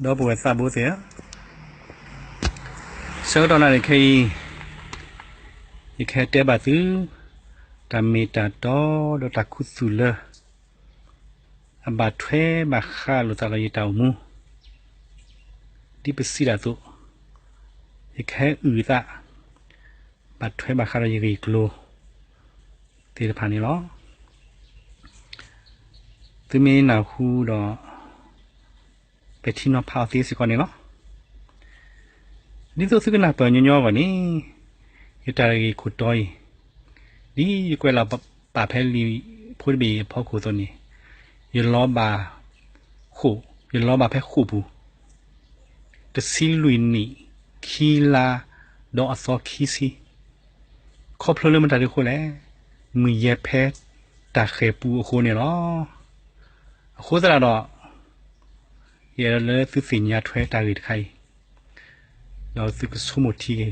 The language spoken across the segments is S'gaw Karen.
ဒီပုၢ်ဝဲၢ်သးဘိသ့ၣ်ဧၢ, ဆၢကတီၢ်နၣ်ရံၣ်ခဲအံၤ ယကဟဲတဲဘၣ်သု တၢ်မ့ၢ်တၢ်တီ ဒီးတၢ်ခူသူၣ်လၢ အဘၣ်ထွဲဘၣ်ဃးလိာ်သးဒီးယတၢ်အိၣ်မူ ဒ်ပစံးဒၣ်အသိး, ယကဟဲအုၣ်သး ဘၣ်ထွဲဘၣ်ဃးဒီးယဂ့ၢ်ကျိၤသ့ၣ်တဖၣ်န့ၣ်လီၤ. သုမ့ၢ်နၢ်ဟူဒီး ပဲာ်ထံနီၤဖးအီၤသ့စ့ၢ်ကီးန့ၣ်လီၤ. ဒ်သိးသုကနၢ်ပၢၢ်ညီညီအဂီၢ်န့ၣ်, ယတၢ်ဂ့ၢ်ခိၣ်တီအံၤ ဒ်ယကွဲးလီၤပာ်ဖဲလံာ်ဖိတဘ့ၣ်အဖီခိၣ်အသိးန့ၣ်, ယလီၤဘၣ်ဃိာ်, ယလီၤဘၣ်ဖဲဃိာ်ပူၤ တဆံလွံၢ်နံၣ် ခံလါ ဒီးအသီခံဆံ, ခီဖျိလၢမတၤဒ်အဃိလဲၣ်, မုၢ်ယဲၢ်ဖဲတၢ်ဃဲၤပူအဃိန့ၣ်လီၤ. အဃိသတးဒီး ယအဲၣ်ဒိးလၢသုသ့ၣ်ညါထွဲတၢ်ဂ့ၢ်တခါအံၤ, ဒီးသုကဆိကမိၣ်ထံက့ၤ,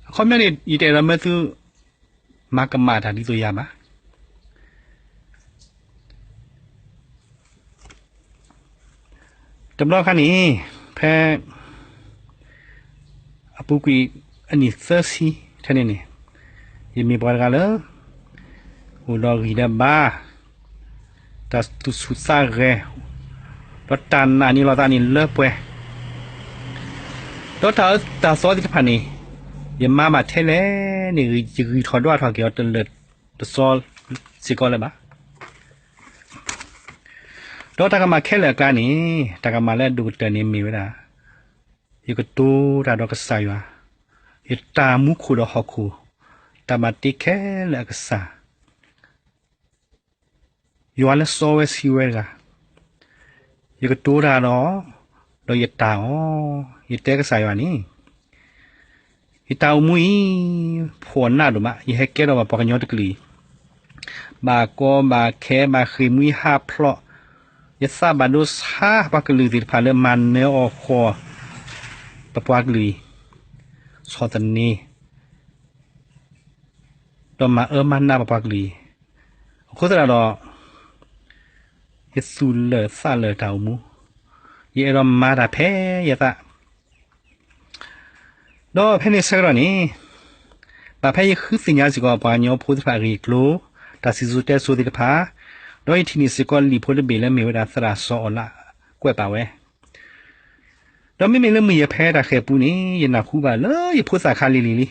အခီပညီန့ၣ် ယတအဲၣ်ဒိးမၢသု မၤကမၣ်တၢ်ဒ်သိးယၤဘၣ်. တဘျီခါန့ၣ် ဖဲ အပူၤကွံာ်အနံၣ်သၢဆံထဲန့ၣ်န့ၣ်, ယမ့ၢ်ပှၤတဂၤလၢ အိၣ်ဒီးဂံၢ်ဒီးဘါ, တၢ်သူၣ်ဆူၣ်သးဂဲၤ, ဒီးတၢ်နာ်န့ၢ်လီၤသးန့ၣ်လၢပှဲၤ, ဒီးတၢ်အၢတၢ်သီသ့ၣ်တဖၣ်န့ၣ် ယမၤဘၣ်ထဲလဲၣ်န့ၣ် ယဂံၢ်ထီၣ်ဒွးထီၣ်က့ၤအီၤတလၢာ်တစီစ့ၢ်ကီးလၢၤဘၣ်. ဒီးတၢ်ကမၣ်ခဲလၢာ်အကျါန့ၣ်, တၢ်ကမၣ်လၢအဒိၣ်ကတၢၢ်န့ၣ်မ့ၢ်ဝဲဒၣ် ယကတိၤတၢ်ဒီးကစၢ်ယွၤ, ယတၢ်မူခိၣ်ဒီးဟီၣ်ခိၣ်, တၢ်ဘၣ်တ့ခဲလၢာ်အကစၢ် ယွၤလၢစီဝဲဆှံဝဲတဂၤ, ယကတိၤတၢ်ဒီး, ဒီးယတၢ်အီၤ, ယတဲကစၢ်ယွၤန့ၣ်, ယတၢ်အိၣ်မူအံၤ ဖှီၣ်နးဒိၣ်မး, ယဟဲကဲထီၣ်ဘၣ်ပှၤကညီတကလုာ်အံၤ, ဘၣ်ကီဘၣ်ခဲဘၣ်ဃ့ၢ်မှံဟးဖျိး, ယသးဘၣ်ဒိဆါပှၤကလုာ်သ့ၣ်တဖၣ်လၢမၤနၢၤအီၣ်ဃီၤ ပပှၤကလုာ်အံၤ, ဆီၣ်သနံး ဒီးမၤအၢမၤနးပပှၤကလုာ်အံၤ, အဃိသတးဒီး ယသူၣ်လၢာ်သးလၢာ်တၢ်အိၣ်မူ, ယအဲၣ်ဒိးမၤတၢ်ဖဲယသး, ဒီးဖဲန့ၣ်ဆၢကတီၢ်န့ၣ်, ဘၣ်ဖဲယဃုသ့ၣ်ညါစ့ၢ်ကီးပှၤကညီဖိသ့ၣ်တဖၣ်အဂ့ၢ်အကျိၤ, တၢ်စံၣ်စိၤတဲစိၤသ့ၣ်တဖၣ်, ဒီးယထံၣ်န့ၢ်စ့ၢ်ကီးလံာ်ဖိတဘ့ၣ်လၢမ့ၢ်ဝဲဒၣ်သရၣ်စီၤအီၤလးကွဲးပာ်ဝဲ ဒီးမ့မ့ၢ်လၢမုၢ်ယဲၢ်ဖဲတၢ်ဃဲၤပူၤန့ၣ် ယနၢ်ဟူဘၣ်လၢယဖိသၣ်ခါလံၤလံၤလံ,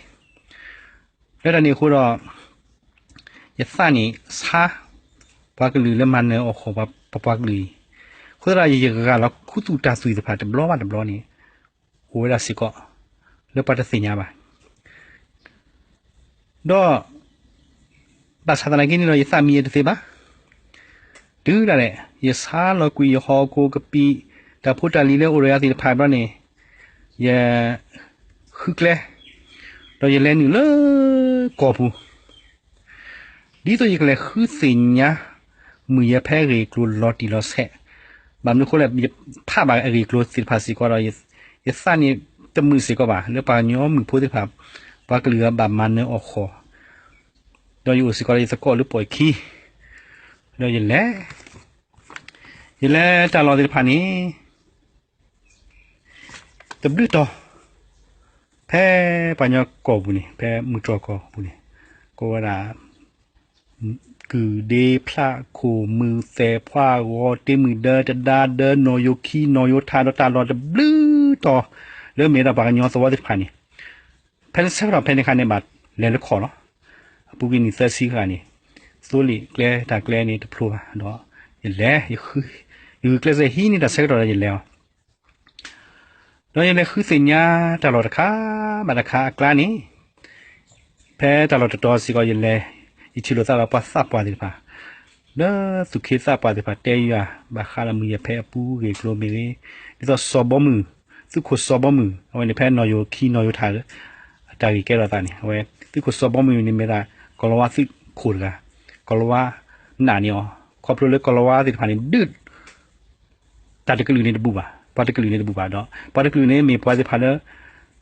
လၢတၢ်န့ၣ်အဃိဒီး ယသးန့ၣ်ဆါ ပှၤကလုာ်လၢမၤနၢၤအီၣ်ဃီၤပပှၤကလုာ်အံၤ, အဃိသတးယဂၤလီၤခူသူၣ်တၢ်သွံၣ်သ့ၣ်တဖၣ်တဘျီဘၣ်တဘျီန့ၣ် အိၣ်ဝဲဒၣ်စ့ၢ်ကီး လၢပှၤတသ့ၣ်ညါဘၣ် ဒီး ဘၣ်ဆၣ်သနာ်က့န့ၣ်ဒီး ယသးမံယဲတသ့ဘၣ်. တုၤဒၣ်လဲာ် ယဆါလီၤကွံာ်ယဟီၣ်ခိၣ်ကပံာ် တၢ်ဖိတၢ်လံၤလၢအိၣ်ဒီးယၤသ့ၣ်တဖၣ်ဘျီန့ၣ်, ယ ဃုကျဲ, ဒီးယလဲၤနုာ်လၢကီၢ်ပူၤ ဒ်သိးယကလဲၤဃုသ့ၣ်ညါ မုၢ်ယဲၢ်ဖဲအဂ့ၢ်အကျိၤလီၤတံၢ်လီၤဆဲး, ဘၣ်မနုၤအဃိလဲၣ် ယဖးဘၣ်အဂ့ၢ်အကျိၤသ့ၣ်တဖၣ်စ့ၢ်ကီးဒီး ယသးန့ၣ်တမုာ်စ့ၢ်ကီးဘၣ် လၢပှၤကညီမုၣ်ဖိသ့ၣ်တဖၣ် ပှၤကလုာ်အဂၤဘၣ်မၤနၢၤအီၣ်ဃီၤ, ဒီးယအိၣ်စ့ၢ်ကီးဒီးယသကိးလၢပှီၢ်ခံ, ဒီးယလဲၤ, ယလဲၤတၢ်လီၢ်သ့ၣ်တဖၣ်န့ၣ် တဘျုးတီၤ ဖဲပှၤကညီကီၢ်ပူၤန့ၣ် ဖဲမုၢ်တြီၢ်ကီၢ်ပူၤန့ၣ် ကိးဝဲဒၣ် ကုၢ်ဒ့ဖျးခိၣ်မုၢ်သဲးဖှါဂီၤတ့မုၢ်ဒၢ တဒါဒၢ နီၢ်ယိၤခံ နီၢ်ယိၤထး ဒီးတၢ်လီၢ်တဘျုးတီၤ လၢမ့ၢ်ဒၣ်ပှၤကညီသဝီသ့ၣ်တဖၣ်န့ၣ် ဖဲဆၢကတီၢ်ဖဲန့ၣ်အခါန့ၣ် ဘၣ်လဲၤလၢခီၣ်လီၤ. အပူၤကွံာ်နံၣ်သၢဆံဃၣ်န့ၣ် သိလ့ၣ်ကျဲတၢ်ကျဲန့ၣ်တဖျိဘၣ် ဒီးယလဲၤ ယဂုာ်ကျဲးစၢးဟံးန့ၢ်တၢ်ဆၢကတီၢ်ဒီးယလဲၤအီၤ ဒီးယလဲၤဃုသ့ၣ်ညါတၢ်လီၢ်တခါဘၣ်တခါအကျါန့ၣ်, ဖဲတၢ်လီၢ်တတီၤစ့ၢ်ကီးယလဲၤ ယထံၣ်လိာ်သးဒီးပှၤသးပှၢ်သ့ၣ်တဖၣ်, လၢသူၣ်က့သးပှၢ်သ့ၣ်တဖၣ်တဲယၤ ဘၣ်ဃးဒီးမုၢ်ယဲၢ်ဖဲအပူၤအဂ့ၢ်အကျိၤမ့ၢ်ဂ့ၤ, ဒ်သိးစီၤဘီမုၢ်, သုးခိၣ်စီၤဘီမုၢ် အဝဲန့ၣ်ဖဲနီၢ်ယိၤခံနီၢ်ယိၤထး အတၢ်ဂ့ၢ်ကဲထီၣ်သးန့ၣ် အဝဲ သုးခိၣ်စီၤဘီမုၢ်န့ၣ်မ့ၢ်ဒၣ် ကီၤလၤဝါသုးခိၣ်တဂၤ, ကီၤလၤဝါနာ်န့ၢ်အီၤ, ခီဖျိလၢကီၤလၤဝါသ့ၣ်တဖၣ်န့ၣ် ဒုး တၢ်တကလုာ်န့ၣ်တဘူၣ်ဘၣ်, ပှၤတကလုာ်န့ၣ်တဘူၣ်ဘၣ်ဒီး ပှၤတကလုာ်န့ၣ်မ့ၢ်ပှၤသ့ၣ်တဖၣ်လၢ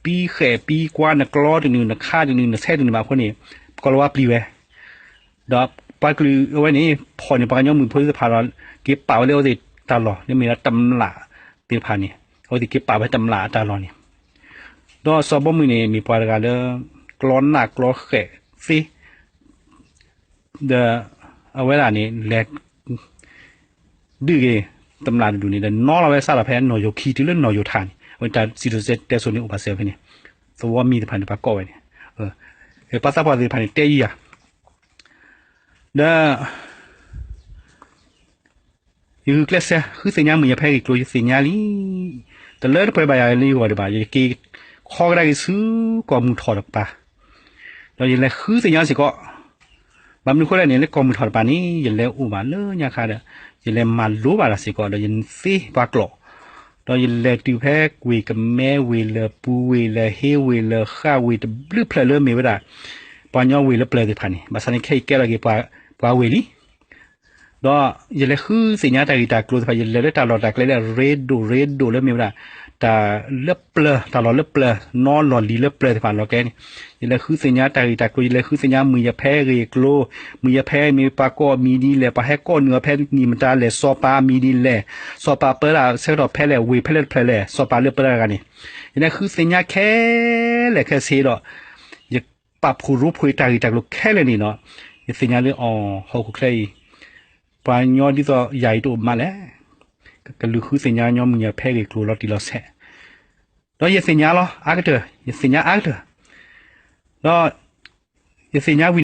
ပံဃဲးပံကွါ နကျီတနုာ် နခါတနုာ် နဆဲးတနုာ်ဘၣ်အဃိန့ၣ် ကီၤလၤဝါပျံၤဝဲ, ဒီးပှၤတကလုာ်အဝဲန့ၣ် ဖီၣ်န့ၢ်ပှၤကညီမုၣ်ဖိသ့ၣ်တဖၣ်ဒီး က့ၤပာ်ဝဲလၢအဝဲသ့ၣ် တၢ်လီၢ်လၢမ့ၢ်ဒၣ်တမျးသ့ၣ်တဖၣ်န့ၣ် အဝဲသ့ၣ်က့ၤပာ်ဝဲတမျးအတၢ်လီၢ်န့ၣ်, ဒီးစီၤဘီမုၢ်န့ၣ် မ့ၢ်ပှၤတဂၤလၢ ကျီနးကျီဃဲးသ့ ဒီးအဝဲဒၣ်န့ၣ် လဲၤ ဒုးက့ၤ တမျးတဒူၣ်န့ၣ် ဒီးနီၣ်လီၤဝဲစးထီၣ်ဖဲနီၢ်ယိၤခံတုၤလၢနီၢ်ယိၤထးန့ၣ် အဝဲတၢ်စံၣ်စိၤတဲစိၤန့ၣ်အိၣ်ဘၣ်စဲဖဲန့ၣ်, သဝီမံၤတဖၣ်န့ၣ် ပှၤကိးဝဲန့ၣ်, ပှၤသးပှၢ်သ့ၣ်တဖၣ်န့ၣ် တဲယံၤယၤ, ဒီး ယဂုာ်ကျဲးစၢး ဃုသ့ၣ်ညါမုၢ်ယၤဖဲအဂ့ၢ်ကျိၤ ယသ့ၣ်ညါလံ. တလၢတပှဲၤဘၣ်ယၤလၢယဂီၢ်ဒံးဘၣ်, ယက့ၤခီကဒါက့ၤဆူကီၢ်မုၢ်ထီၣ်တကပၤ, ဒီးယလဲၤဃုသ့ၣ်ညါစ့ၢ်ကီး, ဘၣ်မနုၤအဃိလဲၣ်န့ၣ် လၢကီၢ်မုၢ်ထီၣ်တကပၤန့ၣ် ယလဲၤအိၣ်ဘၣ်လၢညါခါဒီး ယလဲၤမၤလိဘၣ်တၢ်စ့ၢ်ကီး ဒီးယသ့ပှၤကျိာ်, ဒီးယလဲၤတုၤဖဲဝ့ၢ်ကမဲ ဝ့ၢ်လၢပူၤ ဝ့ၢ်လၢဟ့ ဝ့ၢ်လၢဃၣ် ဝ့ၢ်တဘျုးဖျၢၣ်လၢမ့ၢ်ဝဲဒၣ် ပှၤကညီဝ့ၢ်လၢပျၢၤသ့ၣ်တဖၣ်န့ၣ်, ဘၣ်ဆၣ်န့ၣ် ခဲအံၤကဲထီၣ်က့ၤပှၤဝ့ၢ်လံ ဒီးယလဲၤဃုသ့ၣ်ညါတၢ်ဂ့ၢ်တၢ်ကျိၤသ့ၣ်တဖၣ် ယလဲၤလၢတၢ်လီၢ်တၢ်ကျဲလၢအရ့ဒိၣ်ရ့ဒိၣ်လၢမ့ၢ်ဝဲဒၣ် တၢ်လၢပျၢၤ တၢ်လီၢ်လၢပျၢၤ နီလီၢ်လံၤလၢပျၢၤသ့ၣ်တဖၣ်လီၤကျဲန့ၣ်, ယလဲၤဃုသ့ၣ်ညါတၢ်ဂ့ၢ်တၢ်ကျိၤ ယလဲၤဃုသ့ၣ်ညါမုၢ်ယၤဖဲအဂ့ၢ်အကျိၤ, မုၢ်ယၤဖဲမ့ၢ်ပှၤကိးအမံၤဒ်လဲၣ်, ပှၤဟဲကိးနုာ်အီၤဖဲနံၣ်မတၤလဲၣ်, စီၤပၤအမံၤဒ်လဲၣ်, စီၤပၤပၢတၢ်ဆၢကတီၢ်ဖဲလဲၣ်, ဝ့ၢ်ဖဲလဲၣ်တဖျၢၣ်လဲၣ်, စီၤပၤလၢပၢတၢ်တဂၤန့ၣ်, ယလဲၤဃုသ့ၣ်ညါခဲလၢာ်ခဲဆ့ဒီး ယပာ်ဖှိၣ်ရိဖှိၣ်တၢ်ဂ့ၢ်တၢ်ကျိၤခဲလၢာ်န့ၣ်ဒီး ယသ့ၣ်ညါလၢအီၤ ဟီၣ်ခိၣ်ချၢအံၤ ပှၤကညီဒ်သိးယၤအံၤတအိၣ်မးလဲၣ်, ကလူၤဃုသ့ၣ်ညါညီမုၢ်ယၤဖဲအဂ့ၢ်အကျိၤလီၤတံၢ်လီၤဆဲး, ဒီးယသ့ၣ်ညါလီၤအါကတၢၢ်, ယသ့ၣ်ညါအါကတၢၢ်, ဒီးယသ့ၣ်ညါဝံၤ